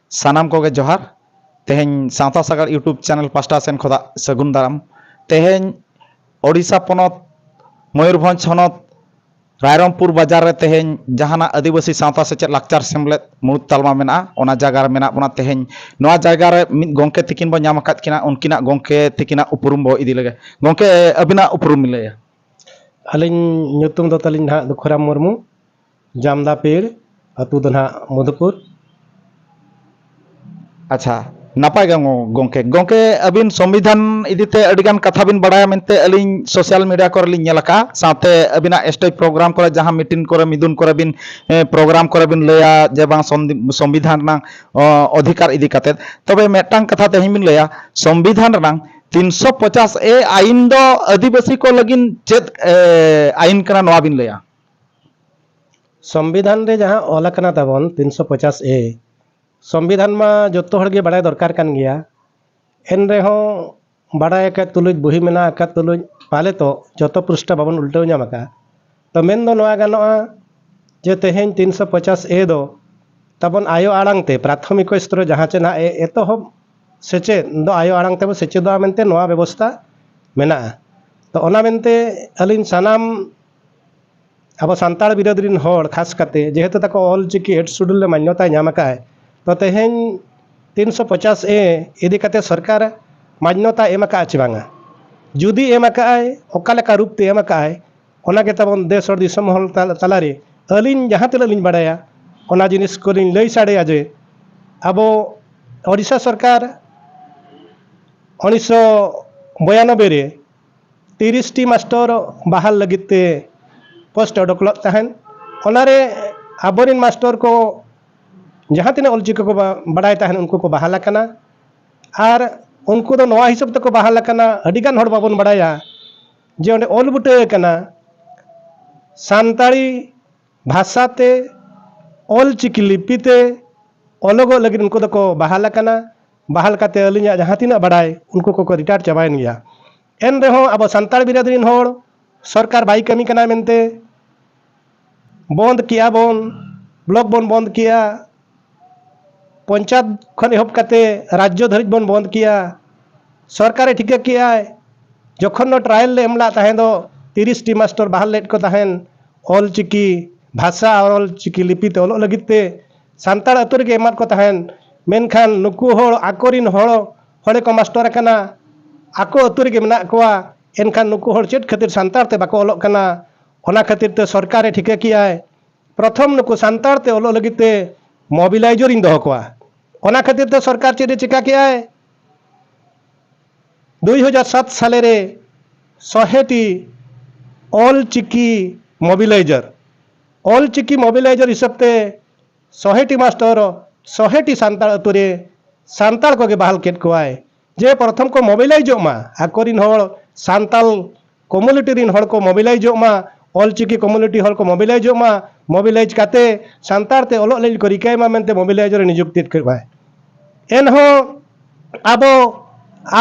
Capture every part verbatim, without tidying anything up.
ᱥᱟᱱᱟᱢ ᱠᱚᱜᱮ ᱡᱚᱦᱟᱨ᱾ ᱛᱮᱦᱮᱧ ᱥᱟᱶᱛᱟ ᱥᱟᱜᱟᱲ YouTube ᱪᱮᱱᱮᱞ ᱯᱟᱥᱴᱟ ᱥᱮᱱ ᱠᱷᱚᱱᱟᱜ ᱥᱟᱹᱜᱩᱱ ᱫᱟᱨᱟᱢ᱾ ᱛᱮᱦᱮᱧ ᱳᱰᱤᱥᱟ ᱯᱚᱱᱚᱛ, ᱢᱚᱭᱩᱨᱵᱷᱚᱸᱡᱽ ᱦᱚᱱᱚᱛ, ᱨᱟᱭᱨᱚᱝᱯᱩᱨ ᱵᱟᱡᱟᱨ ᱨᱮ ᱛᱮᱦᱮᱧ ᱡᱟᱦᱟᱱᱟᱜ ᱟᱹᱫᱤᱵᱟᱹᱥᱤ ᱥᱟᱶᱛᱟ ᱥᱮᱪᱮᱫ ᱞᱟᱠᱪᱟᱨ ᱥᱮᱢᱞᱮᱫ ᱢᱩᱲᱩᱫ ᱛᱟᱞᱢᱟ ᱢᱮᱱᱟᱜᱼᱟ, ᱚᱱᱟ ᱡᱟᱭᱜᱟ ᱨᱮ ᱢᱮᱱᱟᱜ ᱵᱚᱱᱟ᱾ ᱛᱮᱦᱮᱧ ᱱᱚᱣᱟ ᱡᱟᱭᱜᱟ ᱨᱮ ᱢᱤᱫ ᱜᱚᱢᱠᱮ ᱛᱤᱠᱤᱱ ᱵᱚᱱ ᱧᱟᱢ ᱟᱠᱟᱫ ᱠᱤᱱᱟ, ᱩᱱᱠᱤᱱᱟᱜ ᱜᱚᱢᱠᱮ ᱛᱤᱠᱤᱱᱟᱜ ᱩᱯᱨᱩᱢ ᱵᱚ ᱤᱫᱤ ᱞᱮᱜᱮ᱾ ᱜᱚᱢᱠᱮ, ᱟᱹᱵᱤᱱᱟᱜ ᱩᱯᱨᱩᱢ ᱵᱤᱱ ᱞᱟᱹᱭᱟ? ᱟᱹᱞᱤᱧ ᱧᱩᱛᱩᱢ ᱫᱚ ᱛᱟᱹᱞᱤᱧ ᱱᱟᱦᱟᱜ ᱫᱩᱠᱷᱩᱨᱟᱢ ᱢᱩᱨᱢᱩ, ᱡᱟᱢᱫᱟ ᱯᱤᱲ, ᱟᱹᱛᱩ ᱫᱚ ᱱᱟᱦᱟᱜ ᱢᱚᱫᱷᱩᱯᱩᱨ᱾ ᱟᱪᱪᱷᱟ, ᱱᱟᱯᱟᱭ ᱜᱮ ᱜᱚ-, ᱜᱚᱢᱠᱮ᱾ ᱜᱚᱢᱠᱮ, ᱟᱹᱵᱤᱱ ᱥᱚᱝᱵᱤᱫᱷᱟᱱ ᱤᱫᱤ ᱛᱮ ᱟᱹᱰᱤ ᱜᱟᱱ ᱠᱟᱛᱷᱟ ᱵᱤᱱ ᱵᱟᱲᱟᱭᱟ ᱢᱮᱱᱛᱮ ᱟᱹᱞᱤᱧ social media ᱠᱚᱨᱮ ᱞᱤᱧ ᱧᱮᱞ ᱟᱠᱟᱫᱼᱟ, ᱥᱟᱶᱛᱮ ᱟᱹᱵᱤᱱᱟᱜ stage program ᱠᱚᱨᱮ, ᱡᱟᱦᱟᱸ meeting ᱠᱚᱨᱮ, ᱢᱤᱫᱩᱱ ᱠᱚᱨᱮ ᱵᱤᱱ, ᱮ, program ᱠᱚᱨᱮ ᱵᱤᱱ ᱞᱟᱹᱭᱟ ᱡᱮ ᱵᱟᱝ ᱥᱚᱝᱵᱤ-, ᱥᱚᱝᱵᱤᱫᱷᱟᱱ ᱨᱮᱱᱟᱜ, ᱚ, ᱚᱫᱷᱤᱠᱟᱨ ᱤᱫᱤ ᱠᱟᱛᱮᱫ᱾ ᱛᱚᱵᱮ ᱢᱤᱫᱴᱟᱝ ᱠᱟᱛᱷᱟ ᱛᱮᱦᱮᱧ ᱵᱤᱱ ᱞᱟᱹᱭᱟ, ᱥᱚᱝᱵᱤᱫᱷᱟᱱ ᱨᱮᱱᱟᱜ ᱛᱤᱱᱥᱚ ᱯᱚᱪᱟᱥ ᱮ ᱟᱭᱤᱱ ᱫᱚ ᱟᱹᱫᱤᱵᱟᱹᱥᱤ ᱠᱚ ᱞᱟᱹᱜᱤᱫ ᱪᱮᱫ, ᱮ, ᱟᱭᱤᱱ ᱠᱟᱱᱟ, ᱱᱚᱣᱟ ᱵᱤᱱ ᱞᱟᱹᱭᱟ? ᱥᱚᱝᱵᱤᱫᱷᱟᱱ ᱨᱮ ᱡᱟᱦᱟᱸ ᱚᱞ ᱟᱠᱟᱱᱟ ᱛᱟᱵᱚᱱ ᱛᱤᱱᱥᱚ ᱯᱚᱪᱟᱥ ᱮ, ᱥᱚᱝᱵᱤᱫᱷᱟᱱ ᱢᱟ ᱡᱚᱛᱚ ᱦᱚᱲ ᱜᱮ ᱵᱟᱲᱟᱭ ᱫᱚᱨᱠᱟᱨ ᱠᱟᱱ ᱜᱮᱭᱟ᱾ ᱮᱱ ᱨᱮᱦᱚᱸ ᱵᱟᱲᱟᱭ ᱟᱠᱟᱫ ᱛᱩᱞᱩᱡ, ᱵᱩᱦᱤ ᱢᱮᱱᱟᱜ ᱟᱠᱟᱫ ᱛᱩᱞᱩᱡ, ᱯᱟᱞᱮ ᱛᱚ ᱡᱚᱛᱚ ᱯᱨᱤᱥᱴᱟ ᱵᱟᱵᱚᱱ ᱩᱞᱴᱟᱹᱣ ᱧᱟᱢ ᱟᱠᱟᱫᱼᱟ᱾ ᱛᱚ ᱢᱮᱱ ᱫᱚ ᱱᱚᱣᱟ ᱜᱟᱱᱚᱜᱼᱟ ᱡᱮ ᱛᱮᱦᱮᱧ ᱛᱤᱱᱥᱚ ᱯᱚᱪᱟᱥ ᱮ ᱫᱚ ᱛᱟᱵᱚᱱ ᱟᱭᱳ ᱟᱲᱟᱝ ᱛᱮ, ᱯᱨᱟᱛᱷᱚᱢᱤᱠ ᱥᱛᱚᱨ ᱡᱟᱦᱟᱸ ᱪᱮ ᱱᱟᱦᱟᱜ ᱮ-, ᱮᱛᱚᱦᱚᱵ ᱥᱮᱪᱮᱫ ᱫᱚ ᱟᱭᱳ ᱟᱲᱟᱝ ᱛᱮᱵᱚ ᱥᱮᱪᱮᱫᱚᱜᱼᱟ ᱢᱮᱱᱛᱮ ᱱᱚᱣᱟ ᱵᱮᱵᱚᱥᱛᱟ ᱢᱮᱱᱟᱜᱼᱟ᱾ ᱛᱚ ᱚᱱᱟ ᱢᱮᱱᱛᱮ ᱟᱹᱞᱤᱧ ᱥᱟᱱᱟᱢ ᱟᱵᱚ ᱥᱟᱱᱛᱟᱲ ᱵᱤᱨᱟᱹᱫ ᱨᱤᱱ ᱦᱚᱲ ᱠᱷᱟᱥ ᱠᱟᱛᱮ, ᱡᱮᱦᱮᱛᱩ ᱛᱟᱠᱚ ᱚᱞ ᱪᱤᱠᱤ eighth schedule ᱨᱮ ᱢᱟᱱᱭᱚᱛᱟᱭ ᱧᱟᱢ ᱟᱠᱟᱫᱼᱟᱭ, ᱛᱚ ᱛᱮᱦᱮᱧ ᱛᱤᱱᱥᱚ ᱯᱚᱪᱟᱥ ᱮ ᱤᱫᱤ ᱠᱟᱛᱮ ᱥᱚᱨᱠᱟᱨ ᱢᱟᱱᱭᱚᱛᱟ ᱮᱢ ᱟᱠᱟᱫᱼᱟ ᱪᱮ ᱵᱟᱝᱟ? ᱡᱩᱫᱤ ᱮᱢ ᱟᱠᱟᱫᱼᱟᱭ, ᱚᱠᱟ ᱞᱮᱠᱟ ᱨᱩᱯ ᱛᱮ ᱮᱢ ᱟᱠᱟᱫᱼᱟᱭ, ᱚᱱᱟ ᱜᱮ ᱛᱟᱵᱚᱱ ᱫᱮᱥ ᱦᱚᱲ ᱫᱤᱥᱚᱢ ᱦᱚᱲ ᱛᱟᱞ-, ᱛᱟᱞᱟᱨᱮ ᱟᱹᱞᱤᱧ ᱡᱟᱦᱟᱸ ᱛᱤᱱᱟᱹᱜ ᱞᱤᱧ ᱵᱟᱲᱟᱭᱟ, ᱚᱱᱟ ᱡᱤᱱᱤᱥ ᱠᱚᱞᱤᱧ ᱞᱟᱹᱭ ᱥᱟᱰᱮᱭᱟ ᱡᱮ ᱟᱵᱚ ᱳᱰᱤᱥᱟ ᱥᱚᱨᱠᱟᱨ ᱩᱱᱤᱥᱥᱚ ᱵᱚᱭᱟᱱᱚᱵᱵᱳᱭ ᱨᱮ ᱛᱤᱨᱤᱥ ᱴᱤ ᱢᱟᱥᱴᱚᱨ ᱵᱟᱦᱟᱞ ᱞᱟᱹᱜᱤᱫ ᱛᱮ ᱯᱳᱥᱴ ᱚᱰᱚᱠ ᱞᱮᱫ ᱛᱟᱦᱮᱸᱫ᱾ ᱚᱱᱟᱨᱮ ᱟᱵᱚᱨᱮᱱ ᱢᱟᱥᱴᱚᱨ ᱠᱚ ᱡᱟᱦᱟᱸ ᱛᱤᱱᱟᱹᱜ ᱚᱞᱪᱤᱠᱤ ᱠᱚ ᱵᱟ-, ᱵᱟᱲᱟᱭ ᱛᱟᱦᱮᱸᱫ, ᱩᱱᱠᱩ ᱠᱚ ᱵᱟᱦᱟᱞ ᱟᱠᱟᱱᱟ᱾ ᱟᱨ ᱩᱱᱠᱩ ᱫᱚ ᱱᱚᱣᱟ ᱦᱤᱥᱟᱹᱵ ᱛᱮᱠᱚ ᱵᱟᱦᱟᱞ ᱟᱠᱟᱱᱟ, ᱟᱹᱰᱤᱜᱟᱱ ᱦᱚᱲ ᱵᱟᱵᱚᱱ ᱵᱟᱲᱟᱭᱟ ᱡᱮ ᱚᱸᱰᱮ ᱚᱞ ᱵᱩᱴᱟᱹ ᱟᱠᱟᱱᱟ, ᱥᱟᱱᱛᱟᱲᱤ ᱵᱷᱟᱥᱟ ᱛᱮ, ᱚᱞ ᱪᱤᱠᱤ ᱞᱤᱯᱤ ᱛᱮ ᱚᱞᱚᱜᱚᱜ ᱞᱟᱹᱜᱤᱫ ᱩᱱᱠᱩ ᱫᱚᱠᱚ ᱵᱟᱦᱟᱞ ᱟᱠᱟᱱᱟ᱾ ᱵᱟᱦᱟᱞ ᱠᱟᱛᱮ ᱟᱹᱞᱤᱧᱟᱜ ᱡᱟᱦᱟᱸ ᱛᱤᱱᱟᱹᱜ ᱵᱟᱲᱟᱭ, ᱩᱱᱠᱩ ᱠᱚᱠᱚ ᱨᱤᱴᱟᱭᱟᱨ ᱪᱟᱵᱟᱭᱮᱱ ᱜᱮᱭᱟ᱾ ᱮᱱ ᱨᱮᱦᱚᱸ ᱟᱵᱚ ᱥᱟᱱᱛᱟᱲ ᱵᱤᱨᱟᱹᱫ ᱨᱤᱱ ᱦᱚᱲ ᱥᱚᱨᱠᱟᱨ ᱵᱟᱭ ᱠᱟᱹᱢᱤ ᱠᱟᱱᱟ ᱢᱮᱱᱛᱮ ᱵᱚᱱᱫ ᱠᱮᱜᱼᱟ ᱵᱚᱱ, ᱵᱞᱚᱠ ᱵᱚᱱ ᱵᱚᱱᱫ ᱠᱮᱜᱼᱟ᱾ ᱯᱚᱧᱪᱟᱭᱮᱛ ᱠᱷᱚᱱ ᱮᱦᱚᱵ ᱠᱟᱛᱮ ᱨᱟᱡᱽᱡᱚ ᱫᱷᱟᱹᱨᱤᱡ ᱵᱚᱱ ᱵᱚᱱᱫ ᱠᱮᱜᱼᱟ᱾ ᱥᱚᱨᱠᱟᱨᱮ ᱴᱷᱤᱠᱟᱹ ᱠᱮᱜᱼᱟᱭ, ᱡᱚᱠᱷᱚᱱ ᱱᱚᱣᱟ ᱴᱨᱟᱭᱮᱞ ᱞᱮ ᱮᱢ ᱞᱟᱜ ᱛᱟᱦᱮᱸ ᱫᱚ, ᱛᱤᱨᱤᱥ ᱴᱤ ᱢᱟᱥᱴᱚᱨ ᱵᱟᱦᱟᱞ ᱞᱮᱫ ᱠᱚ ᱛᱟᱦᱮᱱ ᱚᱞ ᱪᱤᱠᱤ ᱵᱷᱟᱥᱟ ᱟᱨ ᱚᱞ ᱪᱤᱠᱤ ᱞᱤᱯᱤ ᱛᱮ ᱚᱞᱚᱜ ᱞᱟᱹᱜᱤᱫ ᱛᱮ᱾ ᱥᱟᱱᱛᱟᱲ ᱟᱹᱛᱩ ᱨᱮᱜᱮ ᱮᱢᱟᱫ ᱠᱚ ᱛᱟᱦᱮᱱ, ᱢᱮᱱᱠᱷᱟᱱ ᱱᱩᱠᱩ ᱦᱚᱲ ᱟᱠᱚᱨᱤᱱ ᱦᱚᱲ ᱦᱚᱲᱮ ᱠᱚ ᱢᱟᱥᱴᱚᱨ ᱟᱠᱟᱱᱟ, ᱟᱠᱚ ᱟᱹᱛᱩ ᱨᱮᱜᱮ ᱢᱮᱱᱟᱜ ᱠᱚᱣᱟ, ᱮᱱᱠᱷᱟᱱ ᱱᱩᱠᱩ ᱦᱚᱲ ᱪᱮᱫ ᱠᱷᱟᱹᱛᱤᱨ ᱥᱟᱱᱛᱟᱲ ᱛᱮ ᱵᱟᱠᱚ ᱚᱞᱚᱜ ᱠᱟᱱᱟ? ᱚᱱᱟ ᱠᱷᱟᱹᱛᱤᱨ ᱛᱮ ᱥᱚᱨᱠᱟᱨᱮ ᱴᱷᱤᱠᱟᱹ ᱠᱮᱜᱼᱟᱭ, ᱯᱨᱚᱛᱷᱚᱢ ᱱᱩᱠᱩ ᱥᱟᱱᱛᱟᱲ ᱛᱮ ᱚᱞᱚᱜ ᱞᱟᱹᱜᱤᱫ ᱛᱮ ᱢᱚᱵᱤᱞᱟᱭᱡᱚᱨ ᱤᱧ ᱫᱚᱦᱚ ᱠᱚᱣᱟ᱾ ᱚᱱᱟ ᱠᱷᱟᱹᱛᱤᱨ ᱛᱮ ᱥᱚᱨᱠᱟᱨ ᱪᱮᱫ ᱮ ᱪᱤᱠᱟ ᱠᱮᱜᱼᱟᱭ? ᱫᱩᱭ ᱦᱟᱡᱟᱨ ᱥᱟᱛ ᱥᱟᱞᱮ ᱨᱮ ᱥᱚᱦᱮᱴᱤ ᱚᱞ ᱪᱤᱠᱤ ᱢᱚᱵᱤᱞᱟᱭᱡᱚᱨ, ᱚᱞ ᱪᱤᱠᱤ ᱢᱚᱵᱤᱞᱟᱭᱡᱚᱨ ᱦᱤᱥᱟᱹᱵ ᱛᱮ ᱥᱚᱦᱮᱴᱤ ᱢᱟᱥᱴᱚᱨ, ᱥᱚᱦᱮᱴᱤ ᱥᱟᱱᱛᱟᱲ ᱟᱹᱛᱩ ᱨᱮ ᱥᱟᱱᱛᱟᱲ ᱠᱚᱜᱮ ᱵᱟᱦᱟᱞ ᱠᱮᱫ ᱠᱚᱣᱟᱭ, ᱡᱮ ᱯᱨᱚᱛᱷᱚᱢ ᱠᱚ ᱢᱚᱵᱤᱞᱟᱭᱤᱡᱚᱜ ᱢᱟ, ᱟᱠᱚᱨᱤᱱ ᱦᱚᱲ ᱥᱟᱱᱛᱟᱲ ᱠᱚᱢᱩᱱᱤᱴᱤ ᱨᱤᱱ ᱦᱚᱲ ᱠᱚ ᱢᱚᱵᱤᱞᱟᱭᱤᱡᱚᱜ ᱢᱟ, ᱚᱞ ᱪᱤᱠᱤ ᱠᱚᱢᱩᱱᱤᱴᱤ ᱦᱚᱲ ᱠᱚ ᱢᱚᱵᱤᱞᱟᱭᱤᱡᱚᱜ ᱢᱟ, ᱢᱚᱵᱤᱞᱟᱭᱤᱡᱽ ᱠᱟᱛᱮ ᱥᱟᱱᱛᱟᱲ ᱛᱮ ᱚᱞᱚᱜ ᱞᱟᱹᱜᱤᱫ ᱠᱚ ᱨᱤᱠᱟᱹᱭ ᱢᱟ ᱢᱮᱱᱛᱮ ᱢᱚᱵᱤᱞᱟᱭᱤᱡᱚᱨ ᱮ ᱱᱤᱡᱩᱠᱛᱤ ᱠᱮᱫ ᱠᱚᱣᱟᱭ᱾ ᱮᱱᱦᱚᱸ ᱟᱵᱚ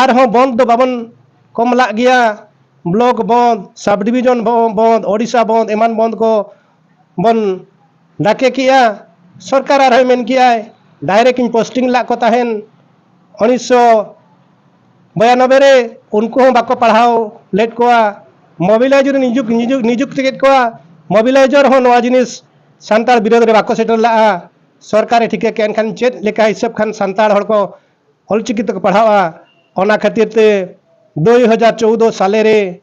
ᱟᱨᱦᱚᱸ ᱵᱚᱱᱫ ᱫᱚ ᱵᱟᱵᱚᱱ ᱠᱚᱢ ᱞᱟᱜ ᱜᱮᱭᱟ᱾ ᱵᱞᱚᱠ ᱵᱚᱱᱫ, ᱥᱟᱵ ᱰᱤᱵᱷᱤᱡᱚᱱ ᱵᱚ-, ᱵᱚᱱᱫ, ᱳᱰᱤᱥᱟ ᱵᱚᱱᱫ, ᱮᱢᱟᱱ ᱵᱚᱱᱫ ᱠᱚ ᱵᱚᱱ ᱰᱟᱠᱮ ᱠᱮᱜᱼᱟ᱾ ᱥᱚᱨᱠᱟᱨ ᱟᱨᱦᱚᱸᱭ ᱢᱮᱱ ᱠᱮᱜᱼᱟᱭ, ᱰᱟᱭᱨᱮᱠᱴ ᱤᱧ ᱯᱳᱥᱴᱤᱝ ᱞᱟᱜ ᱠᱚ ᱛᱟᱦᱮᱱ ᱩᱱᱤᱥᱥᱚ ᱵᱟᱭᱟᱱᱚᱵᱵᱳᱭ ᱨᱮ, ᱩᱱᱠᱩ ᱦᱚᱸ ᱵᱟᱠᱚ ᱯᱟᱲᱦᱟᱣ ᱞᱮᱫ ᱠᱚᱣᱟ᱾ ᱢᱚᱵᱤᱞᱟᱭᱡᱚᱨ ᱱᱤᱡᱩᱠ-, ᱱᱤᱡᱩᱠ-, ᱱᱤᱡᱩᱠᱛᱤ ᱠᱮᱫ ᱠᱚᱣᱟ᱾ ᱢᱚᱵᱤᱞᱟᱭᱡᱚᱨ ᱦᱚᱸ ᱱᱚᱣᱟ ᱡᱤᱱᱤᱥ ᱥᱟᱱᱛᱟᱲ ᱵᱤᱨᱳᱫᱷ ᱨᱮ ᱵᱟᱠᱚ ᱥᱮᱴᱮᱨ ᱞᱟᱜᱼᱟ᱾ ᱥᱚᱨᱠᱟᱨᱮ ᱴᱷᱤᱠᱟᱹ ᱠᱮᱫ ᱮᱱᱠᱷᱟᱱ ᱪᱮᱫ ᱞᱮᱠᱟ ᱦᱤᱥᱟᱹᱵ ᱠᱷᱟᱱ ᱥᱟᱱᱛᱟᱲ ᱦᱚᱲ ᱠᱚ ᱚᱞᱪᱤᱠᱤ ᱛᱮᱠᱚ ᱯᱟᱲᱦᱟᱜᱼᱟ᱾ ᱚᱱᱟ ᱠᱷᱟᱹᱛᱤᱨ ᱛᱮ ᱫᱩᱭ ᱦᱟᱡᱟᱨ ᱪᱳᱣᱫᱚ ᱥᱟᱞᱮ ᱨᱮ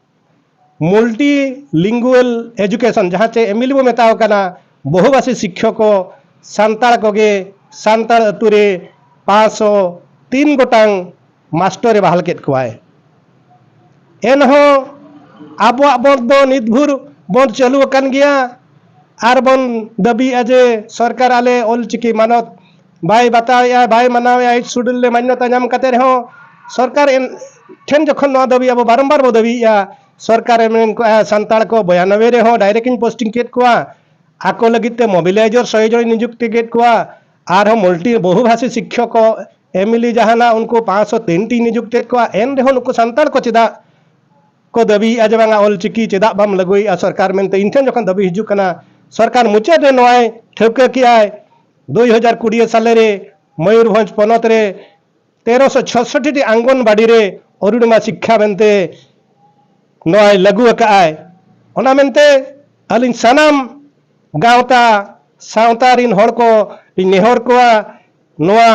multilingual education, ᱡᱟᱦᱟᱸ ᱪᱮ ᱮᱢᱤᱞᱤ ᱵᱚ ᱢᱮᱛᱟᱣ ᱠᱟᱱᱟ, ᱵᱚᱦᱩᱵᱷᱟᱥᱤ ᱥᱤᱠᱠᱷᱚᱠ ᱠᱚ ᱥᱟᱱᱛᱟᱲ ᱠᱚᱜᱮ ᱥᱟᱱᱛᱟᱲ ᱟᱹᱛᱩ ᱨᱮ ᱯᱟᱸᱪᱥᱚ ᱛᱤᱱ ᱜᱚᱴᱟᱝ ᱢᱟᱥᱴᱚᱨᱮ ᱵᱟᱦᱟᱞ ᱠᱮᱫ ᱠᱚᱣᱟᱭ᱾ ᱮᱱᱦᱚᱸ ᱟᱵᱚᱣᱟᱜ ᱵᱚᱱᱫ ᱫᱚ ᱱᱤᱛ ᱵᱷᱳᱨ ᱵᱚᱱᱫ ᱪᱟᱹᱞᱩ ᱟᱠᱟᱱ ᱜᱮᱭᱟ᱾ ᱟᱨ ᱵᱚᱱ ᱫᱟᱹᱵᱤᱭᱮᱫᱼᱟ ᱡᱮ ᱥᱚᱨᱠᱟᱨ ᱟᱞᱮ ᱚᱞᱪᱤᱠᱤ ᱢᱟᱱᱚᱛ ᱵᱟᱭ ᱵᱟᱛᱟᱣᱮᱫᱼᱟ, ᱵᱟᱭ ᱢᱟᱱᱟᱣᱮᱫᱼᱟ᱾ Eighth Schedule ᱞᱮ ᱢᱟᱱᱱᱚᱛᱟ ᱧᱟᱢ ᱠᱟᱛᱮ ᱨᱮᱦᱚᱸ ᱥᱚᱨᱠᱟᱨ ᱮᱱ-, ᱴᱷᱮᱱ ᱡᱚᱠᱷᱚᱱ ᱱᱚᱣᱟ ᱫᱟᱹᱵᱤ ᱟᱵᱚ ᱵᱟᱨᱚᱢᱵᱟᱨ ᱵᱚ ᱫᱟᱹᱵᱤᱭᱮᱫᱼᱟ, ᱥᱚᱨᱠᱟᱨᱮ ᱢᱮᱱ ᱠᱚᱜᱼᱟ, ᱥᱟᱱᱛᱟᱲ ᱠᱚ ᱵᱚᱭᱟᱱᱚᱵᱵᱳᱭ ᱨᱮᱦᱚᱸ ᱰᱟᱭᱨᱮᱠᱴ ᱤᱧ ᱯᱳᱥᱴᱤᱝ ᱠᱮᱫ ᱠᱚᱣᱟ, ᱟᱠᱚ ᱞᱟᱹᱜᱤᱫ ᱛᱮ ᱢᱚᱵᱤᱞᱟᱭᱡᱚᱨ ᱥᱚᱭ ᱡᱚᱱ ᱱᱤᱡᱩᱠᱛᱤ ᱠᱮᱫ ᱠᱚᱣᱟ, ᱟᱨᱦᱚᱸ ᱢᱚᱞᱴᱤ ᱵᱚᱦᱩᱵᱷᱟᱥᱤ ᱥᱤᱠᱠᱷᱚᱠ ᱠᱚ ᱮᱢᱤᱞᱤ ᱡᱟᱦᱟᱱᱟᱜ ᱩᱱᱠᱩ ᱯᱟᱸᱪᱥᱚ ᱛᱤᱱ ᱴᱤ ᱱᱤᱡᱩᱠᱛᱤ ᱠᱮᱫ ᱠᱚᱣᱟ, ᱮᱱ ᱨᱮᱦᱚᱸ ᱱᱩᱠᱩ ᱥᱟᱱᱛᱟᱲ ᱠᱚ ᱪᱮᱫᱟᱜ ᱠᱚ ᱫᱟᱹᱵᱤᱭᱮᱫᱼᱟ ᱡᱮ ᱵᱟᱝᱟ ᱚᱞᱪᱤᱠᱤ ᱪᱮᱫᱟᱜ ᱵᱟᱢ ᱞᱟᱹᱜᱩᱭᱮᱫᱼᱟ ᱥᱚᱨᱠᱟᱨ ᱢᱮᱱᱛᱮ? ᱤᱧ ᱴᱷᱮᱱ ᱡᱚᱠᱷᱚᱱ ᱫᱟᱹᱵᱤ ᱦᱤᱡᱩᱜ ᱠᱟᱱᱟ, ᱥᱚᱨᱠᱟᱨ ᱢᱩᱪᱟᱹᱫ ᱨᱮ ᱱᱚᱣᱟᱭ ᱴᱷᱟᱹᱣᱠᱟᱹ ᱠᱮᱜᱼᱟᱭ, ᱫᱩᱭ ᱦᱟᱡᱟᱨ ᱠᱩᱲᱤ ᱥᱟᱞᱮ ᱨᱮ ᱢᱚᱭᱩᱨᱵᱷᱚᱸᱡᱽ ᱯᱚᱱᱚᱛ ᱨᱮ ᱛᱮᱨᱚᱥᱚ ᱪᱷᱚᱥᱚᱴᱴᱤ ᱟᱝᱜᱚᱱᱵᱟᱲᱤ ᱨᱮ ᱚᱨᱩᱬᱤᱢᱟ ᱥᱤᱠᱠᱷᱟ ᱢᱮᱱᱛᱮ ᱱᱚᱣᱟᱭ ᱞᱟᱹᱜᱩ ᱟᱠᱟᱫᱼᱟᱭ᱾ ᱚᱱᱟ ᱢᱮᱱᱛᱮ ᱟᱹᱞᱤᱧ ᱥᱟᱱᱟᱢ ᱜᱟᱶᱛᱟ ᱥᱟᱶᱛᱟ ᱨᱤᱱ ᱦᱚᱲ ᱠᱚ ᱞᱤᱧ ᱱᱮᱦᱚᱨ ᱠᱚᱣᱟ, ᱱᱚᱣᱟ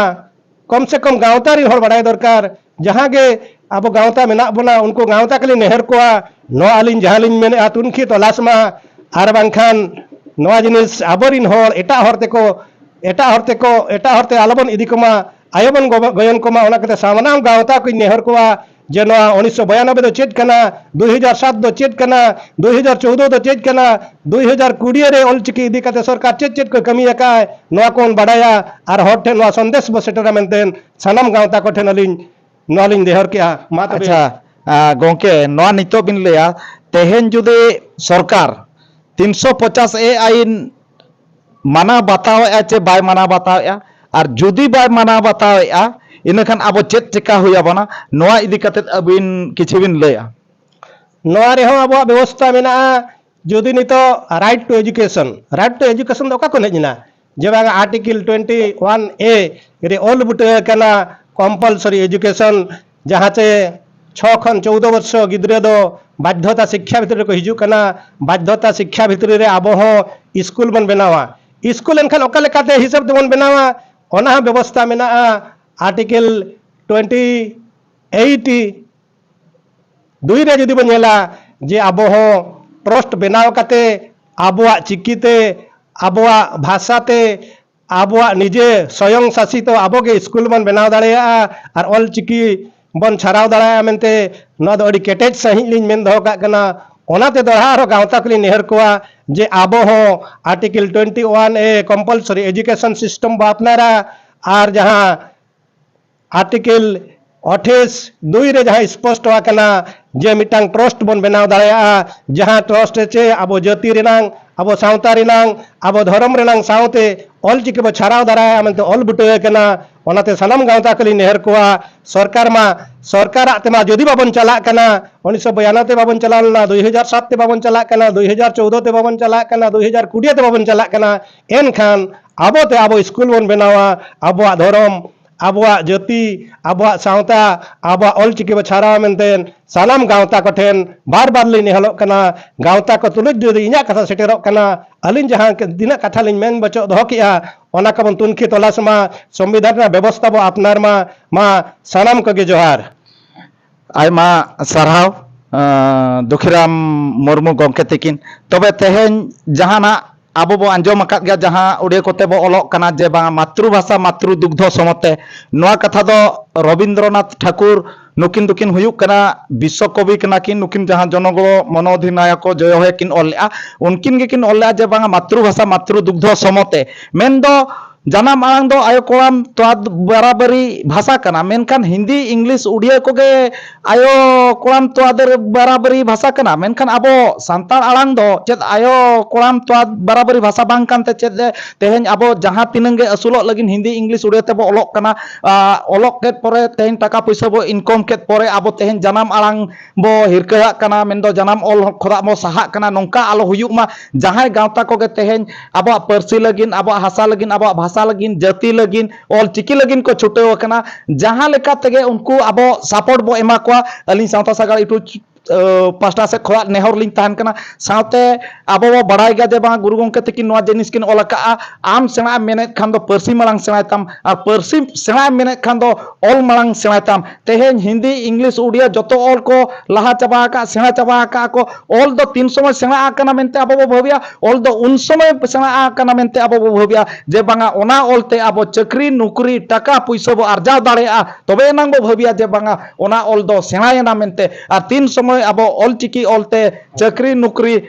ᱠᱚᱢ ᱥᱮ ᱠᱚᱢ ᱜᱟᱶᱛᱟ ᱨᱤᱱ ᱦᱚᱲ ᱵᱟᱲᱟᱭ ᱫᱚᱨᱠᱟᱨ᱾ ᱡᱟᱦᱟᱸ ᱜᱮ ᱟᱵᱚ ᱜᱟᱶᱛᱟ ᱢᱮᱱᱟᱜ ᱵᱚᱱᱟ, ᱩᱱᱠᱩ ᱜᱟᱶᱛᱟ ᱠᱚᱞᱤᱧ ᱱᱮᱦᱚᱨ ᱠᱚᱣᱟ, ᱱᱚᱣᱟ ᱟᱹᱞᱤᱧ ᱡᱟᱦᱟᱸ ᱞᱤᱧ ᱢᱮᱱᱮᱫᱼᱟ, ᱛᱩᱱᱠᱷᱤ ᱛᱚᱞᱟᱥ ᱢᱟ, ᱟᱨ ᱵᱟᱝᱠᱷᱟᱱ ᱱᱚᱣᱟ ᱡᱤᱱᱤᱥ ᱟᱵᱚᱨᱤᱱ ᱦᱚᱲ ᱮᱴᱟᱜ ᱦᱚᱲ ᱛᱮᱠᱚ, ᱮᱴᱟᱜ ᱦᱚᱲ ᱛᱮᱠᱚ, ᱮᱴᱟᱜ ᱦᱚᱲᱛᱮ ᱟᱞᱚᱵᱚᱱ ᱤᱫᱤ ᱠᱚᱢᱟ, ᱟᱭᱚᱵᱚᱱ ᱜᱚ-, ᱜᱚᱭᱚᱱ ᱠᱚᱢᱟ᱾ ᱚᱱᱟ ᱠᱟᱛᱮ ᱥᱟᱱᱟᱢ ᱜᱟᱶᱛᱟ ᱠᱚᱧ ᱱᱮᱦᱚᱨ ᱠᱚᱣᱟ ᱡᱮ ᱱᱚᱣᱟ ᱩᱱᱤᱥᱥᱚ ᱵᱟᱭᱟᱱᱚᱵᱵᱳᱭ ᱫᱚ ᱪᱮᱫ ᱠᱟᱱᱟ, ᱫᱩᱭ ᱦᱟᱡᱟᱨ ᱥᱟᱛ ᱫᱚ ᱪᱮᱫ ᱠᱟᱱᱟ, ᱫᱩᱭ ᱦᱟᱡᱟᱨ ᱪᱳᱣᱫᱚ ᱫᱚ ᱪᱮᱫ ᱠᱟᱱᱟ, ᱫᱩᱭ ᱦᱟᱡᱟᱨ ᱠᱩᱲᱤ ᱨᱮ ᱚᱞᱪᱤᱠᱤ ᱤᱫᱤ ᱠᱟᱛᱮ ᱥᱚᱨᱠᱟᱨ ᱪᱮᱫ ᱪᱮᱫ ᱠᱚ ᱠᱟᱹᱢᱤ ᱟᱠᱟᱫᱼᱟᱭ, ᱱᱚᱣᱟ ᱠᱚᱵᱚᱱ ᱵᱟᱰᱟᱭᱟ ᱟᱨ ᱦᱚᱲ ᱴᱷᱮᱱ ᱱᱚᱣᱟ ᱥᱚᱱᱫᱮᱥ ᱵᱚ ᱥᱮᱴᱮᱨᱟ ᱢᱮᱱᱛᱮ ᱥᱟᱱᱟᱢ ᱜᱟᱶᱛᱟ ᱠᱚᱴᱷᱮᱱ ᱟᱹᱞᱤᱧ ᱱᱚᱣᱟ ᱞᱤᱧ ᱱᱮᱦᱚᱨ ᱠᱮᱜᱼᱟ᱾ ᱢᱟ ᱛᱚᱵᱮ᱾ ᱟᱪᱪᱷᱟ, ᱟ, ᱜᱚᱝᱠᱮ, ᱱᱚᱣᱟ ᱱᱤᱛᱚᱜ ᱵᱤᱱ ᱞᱟᱹᱭᱟ, ᱛᱮᱦᱮᱧ ᱡᱩᱫᱤ ᱥᱚᱨᱠᱟᱨ ᱛᱤᱱᱥᱚ ᱯᱚᱪᱟᱥ ᱮ ᱟᱭᱤᱱ ᱢᱟᱱᱟᱣ ᱵᱟᱛᱟᱣᱮᱫᱼᱟ ᱪᱮ ᱵᱟᱭ ᱢᱟᱱᱟᱣ ᱵᱟᱛᱟᱣᱮᱫᱼᱟ, ᱟᱨ ᱡᱩᱫᱤ ᱵᱟᱭ ᱢᱟᱱᱟᱣ ᱵᱟᱛᱟᱣᱮᱫᱼᱟ, ᱤᱱᱟᱹᱠᱷᱟᱱ ᱟᱵᱚ ᱪᱮᱫ ᱪᱮᱠᱟ ᱦᱩᱭ ᱟᱵᱚᱱᱟ? ᱱᱚᱣᱟ ᱤᱫᱤ ᱠᱟᱛᱮᱫ ᱟᱹᱵᱤᱱ ᱠᱤᱪᱷᱩ ᱵᱤᱱ ᱞᱟᱹᱭᱟ᱾ ᱱᱚᱣᱟ ᱨᱮᱦᱚᱸ ᱟᱵᱚᱣᱟᱜ ᱵᱮᱵᱚᱥᱛᱷᱟ ᱢᱮᱱᱟᱜᱼᱟ᱾ ᱡᱩᱫᱤ ᱱᱤᱛᱚᱜ right to education, right to education ᱫᱚ ᱚᱠᱟ ᱠᱷᱚᱱ ᱦᱮᱡ ᱮᱱᱟ? ᱡᱮ ᱵᱟᱝ, Article twenty one A ᱨᱮ ᱚᱞ ᱵᱩᱴᱟᱹ ᱟᱠᱟᱱᱟ compulsory education, ᱡᱟᱦᱟᱸ ᱪᱮ ᱪᱷᱚ ᱠᱷᱚᱱ ᱪᱳᱣᱫᱚ ᱵᱚᱨᱥᱚ ᱜᱤᱫᱽᱨᱟᱹ ᱫᱚ ᱵᱟᱫᱽᱫᱷᱚᱛᱟ ᱥᱤᱠᱠᱷᱟ ᱵᱷᱤᱛᱨᱤ ᱨᱮᱠᱚ ᱦᱤᱡᱩᱜ ᱠᱟᱱᱟ᱾ ᱵᱟᱫᱽᱫᱷᱚᱛᱟ ᱥᱤᱠᱠᱷᱟ ᱵᱷᱤᱛᱨᱤ ᱨᱮ ᱟᱵᱚ ᱦᱚᱸ ᱥᱠᱩᱞ ᱵᱚᱱ ᱵᱮᱱᱟᱣᱟ᱾ ᱥᱠᱩᱞ ᱮᱱᱠᱷᱟᱱ ᱚᱠᱟ ᱞᱮᱠᱟᱛᱮ ᱦᱤᱥᱟᱹᱵ ᱛᱮᱵᱚᱱ ᱵᱮᱱᱟᱣᱟ, ᱚᱱᱟ ᱦᱚᱸ ᱵᱮᱵᱚᱥᱛᱷᱟ ᱢᱮᱱᱟᱜᱼᱟ᱾ Article twenty eight ᱫᱩᱭ ᱨᱮ ᱡᱩᱫᱤ ᱵᱚᱱ ᱧᱮᱞᱟ ᱡᱮ ᱟᱵᱚ ᱦᱚᱸ ᱴᱨᱟᱥᱴ ᱵᱮᱱᱟᱣ ᱠᱟᱛᱮ ᱟᱵᱚᱣᱟᱜ ᱪᱤᱠᱤ ᱛᱮ, ᱟᱵᱚᱣᱟᱜ ᱵᱷᱟᱥᱟ ᱛᱮ, ᱟᱵᱚᱣᱟᱜ ᱱᱤᱡᱮ ᱥᱚᱭᱚᱝ ᱥᱟᱥᱤᱛᱚ ᱟᱵᱚ ᱜᱮ ᱥᱠᱩᱞ ᱵᱚᱱ ᱵᱮᱱᱟᱣ ᱫᱟᱲᱮᱭᱟᱜᱼᱟ ᱟᱨ ᱚᱞ ᱪᱤᱠᱤ ᱵᱚᱱ ᱪᱷᱟᱨᱟᱣ ᱫᱟᱲᱮᱭᱟᱜᱼᱟ ᱢᱮᱱᱛᱮ, ᱱᱚᱣᱟ ᱫᱚ ᱟᱹᱰᱤ ᱠᱮᱴᱮᱡ ᱥᱟᱺᱦᱤᱡ ᱞᱤᱧ ᱢᱮᱱ ᱫᱚᱦᱚ ᱠᱟᱜ ᱠᱟᱱᱟ᱾ ᱚᱱᱟᱛᱮ ᱫᱚᱦᱲᱟ ᱟᱨᱦᱚᱸ ᱜᱟᱶᱛᱟ ᱠᱚᱞᱤᱧ ᱱᱮᱦᱚᱨ ᱠᱚᱣᱟ ᱡᱮ ᱟᱵᱚ ᱦᱚᱸ Article twenty one A compulsory education system ᱵᱚ ᱟᱯᱱᱟᱨᱟ ᱟᱨ ᱡᱟᱦᱟᱸ Article ᱟᱴᱷᱟᱥ ᱫᱩᱭ ᱨᱮ ᱡᱟᱦᱟᱸ ᱥᱯᱚᱥᱴᱚ ᱟᱠᱟᱱᱟ ᱡᱮ ᱢᱤᱫᱴᱟᱝ ᱴᱨᱟᱥᱴ ᱵᱚᱱ ᱵᱮᱱᱟᱣ ᱫᱟᱲᱮᱭᱟᱜᱼᱟ, ᱡᱟᱦᱟᱸ ᱴᱨᱟᱥᱴ ᱨᱮ ᱪᱮ ᱟᱵᱚ ᱡᱟᱹᱛᱤ ᱨᱮᱱᱟᱝ, ᱟᱵᱚ ᱥᱟᱶᱛᱟ ᱨᱮᱱᱟᱝ, ᱟᱵᱚ ᱫᱷᱚᱨᱚᱢ ᱨᱮᱱᱟᱝ ᱥᱟᱶᱛᱮ ᱚᱞ ᱪᱤᱠᱤ ᱵᱚ ᱪᱷᱟᱨᱟᱣ ᱫᱟᱲᱮᱭᱟᱜᱼᱟ ᱢᱮᱱᱛᱮ ᱚᱞ ᱵᱩᱴᱟᱹ ᱟᱠᱟᱱᱟ᱾ ᱚᱱᱟᱛᱮ ᱥᱟᱱᱟᱢ ᱜᱟᱶᱛᱟ ᱠᱚᱞᱤᱧ ᱱᱮᱦᱚᱨ ᱠᱚᱣᱟ, ᱥᱚᱨᱠᱟᱨ ᱢᱟ, ᱥᱚᱨᱠᱟᱨᱟᱜ ᱛᱮᱢᱟ ᱡᱩᱫᱤ ᱵᱟᱵᱚᱱ ᱪᱟᱞᱟᱜ ᱠᱟᱱᱟ, ᱩᱱᱤᱥᱥᱚ ᱵᱟᱭᱟᱱᱱᱚ ᱛᱮ ᱵᱟᱵᱚᱱ ᱪᱟᱞᱟᱣ ᱞᱮᱱᱟ, ᱫᱩᱭ ᱦᱟᱡᱟᱨ ᱥᱟᱛ ᱛᱮ ᱵᱟᱵᱚᱱ ᱪᱟᱞᱟᱜ ᱠᱟᱱᱟ, ᱫᱩᱭ ᱦᱟᱡᱟᱨ ᱪᱳᱣᱫᱚ ᱛᱮ ᱵᱟᱵᱚᱱ ᱪᱟᱞᱟᱜ ᱠᱟᱱᱟ, ᱫᱩᱭ ᱦᱟᱡᱟᱨ ᱠᱩᱲᱤ ᱛᱮ ᱵᱟᱵᱚᱱ ᱪᱟᱞᱟᱜ ᱠᱟᱱᱟ, ᱮᱱᱠᱷᱟᱱ ᱟᱵᱚᱛᱮ ᱟᱵᱚ ᱥᱠᱩᱞ ᱵᱚᱱ ᱵᱮᱱᱟᱣᱟ, ᱟᱵᱚᱣᱟᱜ ᱫᱷᱚᱨᱚᱢ, ᱟᱵᱚᱣᱟᱜ ᱡᱟᱹᱛᱤ, ᱟᱵᱚᱣᱟᱜ ᱥᱟᱶᱛᱟ, ᱟᱵᱚᱣᱟᱜ ᱚᱞᱪᱤᱠᱤ ᱵᱚ ᱪᱷᱟᱨᱟᱣᱟ ᱢᱮᱱᱛᱮ ᱥᱟᱱᱟᱢ ᱜᱟᱶᱛᱟ ᱠᱚᱴᱷᱮᱱ ᱵᱟᱨ ᱵᱟᱨ ᱞᱤᱧ ᱱᱮᱦᱚᱨᱚᱜ ᱠᱟᱱᱟ᱾ ᱜᱟᱶᱛᱟ ᱠᱚ ᱛᱩᱞᱩᱡ ᱡᱩᱫᱤ ᱤᱧᱟᱹᱜ ᱠᱟᱛᱷᱟ ᱥᱮᱴᱮᱨᱚᱜ ᱠᱟᱱᱟ, ᱟᱹᱞᱤᱧ ᱡᱟᱦᱟᱸ ᱛᱤᱱᱟᱹᱜ ᱠᱟᱛᱷᱟ ᱞᱤᱧ ᱢᱮᱱ ᱵᱚᱪᱚᱜ ᱫᱚᱦᱚ ᱠᱮᱜᱼᱟ, ᱚᱱᱟ ᱠᱚᱵᱚᱱ ᱛᱩᱱᱠᱷᱤ ᱛᱚᱞᱟᱥ ᱢᱟ, ᱥᱚᱝᱵᱤᱫᱷᱟᱱ ᱨᱮᱱᱟᱜ ᱵᱮᱵᱚᱥᱛᱷᱟ ᱵᱚ ᱟᱯᱱᱟᱨ ᱢᱟ᱾ ᱢᱟ ᱥᱟᱱᱟᱢ ᱠᱚᱜᱮ ᱡᱚᱦᱟᱨ᱾ ᱟᱭᱢᱟ ᱥᱟᱨᱦᱟᱣ, ᱟᱸ, ᱫᱩᱠᱷᱤᱨᱟᱢ ᱢᱩᱨᱢᱩ ᱜᱚᱢᱠᱮ ᱛᱤᱠᱤᱱ᱾ ᱛᱚᱵᱮ ᱛᱮᱦᱮᱧ ᱡᱟᱦᱟᱱᱟᱜ ᱟᱵᱚ ᱵᱚ ᱟᱸᱡᱚᱢ ᱟᱠᱟᱫ ᱜᱮᱭᱟ, ᱡᱟᱦᱟᱸ ᱩᱲᱤᱭᱟ ᱠᱚᱛᱮ ᱵᱚ ᱚᱞᱚᱜ ᱠᱟᱱᱟ ᱡᱮ ᱵᱟᱝ ᱢᱟᱛᱨᱩ ᱵᱷᱟᱥᱟ ᱢᱟᱛᱨᱩ ᱫᱩᱜᱽᱫᱷᱚ ᱥᱚᱢᱚᱛᱮ, ᱱᱚᱣᱟ ᱠᱟᱛᱷᱟ ᱫᱚ ᱨᱚᱵᱤᱱᱫᱨᱚᱱᱟᱛᱷ ᱴᱷᱟᱠᱩᱨ, ᱱᱩᱠᱤᱱ ᱫᱚᱠᱤᱱ ᱦᱩᱭᱩᱜ ᱠᱟᱱᱟ ᱵᱤᱥᱥᱚ ᱠᱚᱵᱤ ᱠᱟᱱᱟ ᱠᱤᱱ, ᱱᱩᱠᱤᱱ ᱡᱟᱦᱟᱸ ᱡᱚᱱᱚᱜᱚᱬᱚ ᱢᱚᱱᱚᱫᱷᱤᱱᱟᱭᱚᱠᱚ ᱡᱚᱭᱚ ᱦᱮ ᱠᱤᱱ ᱚᱞ ᱞᱮᱜᱼᱟ, ᱩᱱᱠᱤᱱ ᱜᱮᱠᱤᱱ ᱚᱞ ᱞᱮᱜᱼᱟ ᱡᱮ ᱵᱟᱝ ᱢᱟᱛᱨᱩ ᱵᱷᱟᱥᱟ ᱢᱟᱛᱨᱩ ᱫᱩᱜᱽᱫᱷᱚ ᱥᱚᱢᱚᱛᱮ, ᱢᱮᱱᱫᱚ ᱡᱟᱱᱟᱢ ᱟᱲᱟᱝ ᱫᱚ ᱟᱭᱳ ᱠᱚᱲᱟᱢ ᱛᱚᱣᱟ ᱵᱟᱨᱟᱵᱟᱨᱤ ᱵᱷᱟᱥᱟ ᱠᱟᱱᱟ, ᱢᱮᱱᱠᱷᱟᱱ ᱦᱤᱱᱫᱤ, ᱤᱝᱞᱤᱥ, ᱩᱲᱤᱭᱟ ᱠᱚᱜᱮ ᱟᱭᱳ ᱠᱚᱲᱟᱢ ᱛᱚᱣᱟ ᱫᱟᱨᱮ ᱵᱟᱨᱟᱵᱟᱨᱤ ᱵᱷᱟᱥᱟ ᱠᱟᱱᱟ, ᱢᱮᱱᱠᱷᱟᱱ ᱟᱵᱚ ᱥᱟᱱᱛᱟᱲ ᱟᱲᱟᱝ ᱫᱚ ᱪᱮᱫ ᱟᱭᱳ ᱠᱚᱲᱟᱢ ᱛᱚᱣᱟ ᱵᱟᱨᱟᱵᱟᱨᱤ ᱵᱷᱟᱥᱟ ᱵᱟᱝ ᱠᱟᱱᱛᱮ ᱪᱮᱫ ᱮ ᱛᱮᱦᱮᱧ ᱟᱵᱚ ᱡᱟᱦᱟᱸ ᱛᱤᱱᱟᱹᱝ ᱜᱮ ᱟᱹᱥᱩᱞᱚᱜ ᱞᱟᱹᱜᱤᱫ ᱦᱤᱱᱫᱤ, ᱤᱝᱞᱤᱥ, ᱩᱲᱤᱭᱟ ᱛᱮᱵᱚ ᱚᱞᱚᱜ ᱠᱟᱱᱟ, ᱟ, ᱚᱞᱚᱜ ᱠᱮᱫ ᱯᱚᱨᱮ ᱛᱮᱦᱮᱧ ᱴᱟᱠᱟ ᱯᱩᱭᱥᱟᱹ ᱵᱚ ᱤᱱᱠᱚᱢ ᱠᱮᱫ ᱯᱚᱨᱮ ᱟᱵᱚ ᱛᱮᱦᱮᱧ ᱡᱟᱱᱟᱢ ᱟᱲᱟᱝ ᱵᱚ ᱦᱤᱨᱠᱟᱹᱣᱟᱜ ᱠᱟᱱᱟ, ᱢᱮᱱᱫᱚ ᱡᱟᱱᱟᱢ ᱚᱞ ᱠᱷᱚᱱᱟᱜ ᱵᱚ ᱥᱟᱦᱟᱜ ᱠᱟᱱᱟ, ᱱᱚᱝᱠᱟ ᱟᱞᱚ ᱦᱩᱭᱩᱜ ᱢᱟ᱾ ᱡᱟᱦᱟᱸᱭ ᱜᱟᱶᱛᱟ ᱠᱚᱜᱮ ᱛᱮᱦᱮᱧ ᱟᱵᱚᱣᱟᱜ ᱯᱟᱹᱨᱥᱤ ᱞᱟᱹᱜᱤᱫ, ᱟᱵᱚᱣᱟᱜ ᱦᱟᱥᱟ ᱞᱟᱹᱜᱤᱫ, ᱟᱵᱚᱣᱟᱜ ᱵᱷᱟᱥᱟ ᱞᱟᱹᱜᱤᱫ, ᱡᱟᱹᱛᱤ ᱞᱟᱹᱜᱤᱫ, ᱚᱞ ᱪᱤᱠᱤ ᱞᱟᱹᱜᱤᱫ ᱠᱚ ᱪᱷᱩᱴᱟᱹᱣ ᱟᱠᱟᱱᱟ, ᱡᱟᱦᱟᱸ ᱞᱮᱠᱟ ᱛᱮᱜᱮ ᱩᱱᱠᱩ ᱟᱵᱚ ᱥᱟᱯᱳᱨᱴ ᱵᱚ ᱮᱢᱟ ᱠᱚᱣᱟ᱾ ᱟᱹᱞᱤᱧ ᱥᱟᱶᱛᱟ ᱥᱟᱜᱟᱲ ᱤᱴᱩ ᱯᱟᱦᱴᱟ ᱥᱮᱫ ᱠᱷᱚᱱᱟᱜ ᱱᱮᱦᱚᱨ ᱞᱤᱧ ᱛᱟᱦᱮᱱ ᱠᱟᱱᱟ᱾ ᱥᱟᱶᱛᱮ ᱟᱵᱚ ᱵᱚ ᱵᱟᱲᱟᱭ ᱜᱮᱭᱟ ᱡᱮ ᱵᱟᱝ ᱜᱩᱨᱩ ᱜᱚᱢᱠᱮ ᱛᱟᱹᱠᱤᱱ ᱱᱚᱣᱟ ᱡᱤᱱᱤᱥ ᱠᱤᱱ ᱚᱞ ᱟᱠᱟᱫᱼᱟ, "ᱟᱢ ᱥᱮᱬᱟᱜ ᱮᱢ ᱢᱮᱱᱮᱫ ᱠᱷᱟᱱ ᱫᱚ ᱯᱟᱹᱨᱥᱤ ᱢᱟᱲᱟᱝ ᱥᱮᱬᱟᱭ ᱛᱟᱢ, ᱟᱨ ᱯᱟᱹᱨᱥᱤ ᱥᱮᱬᱟᱜ ᱮᱢ ᱢᱮᱱᱮᱫ ᱠᱷᱟᱱ ᱫᱚ ᱚᱞ ᱢᱟᱲᱟᱝ ᱥᱮᱬᱟᱭ ᱛᱟᱢ᱾" ᱛᱮᱦᱮᱧ ᱦᱤᱱᱫᱤ, ᱤᱝᱞᱤᱥ, ᱩᱲᱤᱭᱟ ᱡᱚᱛᱚ ᱚᱞ ᱠᱚ ᱞᱟᱦᱟ ᱪᱟᱵᱟ ᱟᱠᱟᱫ, ᱥᱮᱬᱟ ᱪᱟᱵᱟ ᱟᱠᱟᱫ ᱠᱚ᱾ ᱚᱞ ᱫᱚ ᱛᱤᱱ ᱥᱚᱢᱚᱭ ᱥᱮᱬᱟ ᱟᱠᱟᱱᱟ ᱢᱮᱱᱛᱮ ᱟᱵᱚ ᱵᱚ ᱵᱷᱟᱹᱵᱤᱭᱟ, ᱚᱞ ᱫᱚ ᱩᱱ ᱥᱚᱢᱚᱭ ᱥᱮᱬᱟ ᱟᱠᱟᱱᱟ ᱢᱮᱱᱛᱮ ᱟᱵᱚ ᱵᱚ ᱵᱷᱟᱹᱵᱤᱭᱟ ᱡᱮ ᱵᱟᱝᱟ ᱚᱱᱟ ᱚᱞ ᱛᱮ ᱟᱵᱚ ᱪᱟᱹᱠᱨᱤ, ᱱᱩᱠᱨᱤ, ᱴᱟᱠᱟ ᱯᱩᱭᱥᱟᱹ ᱵᱚ ᱟᱨᱡᱟᱣ ᱫᱟᱲᱮᱭᱟᱜᱼᱟ᱾ ᱛᱚᱵᱮ ᱮᱱᱟᱝ ᱵᱚ ᱵᱷᱟᱹᱵᱤᱭᱟ ᱡᱮ ᱵᱟᱝᱟ ᱚᱱᱟ ᱚᱞ ᱫᱚ ᱥᱮᱬᱟᱭᱮᱱᱟ ᱢᱮᱱᱛᱮ᱾ ᱟᱨ ᱛᱤᱱ ᱥᱚᱢᱚᱭ ᱟᱵᱚ ᱚᱞ ᱪᱤᱠᱤ ᱚᱞ ᱛᱮ ᱪᱟᱹᱠᱨᱤ, ᱱᱩᱠᱨᱤ,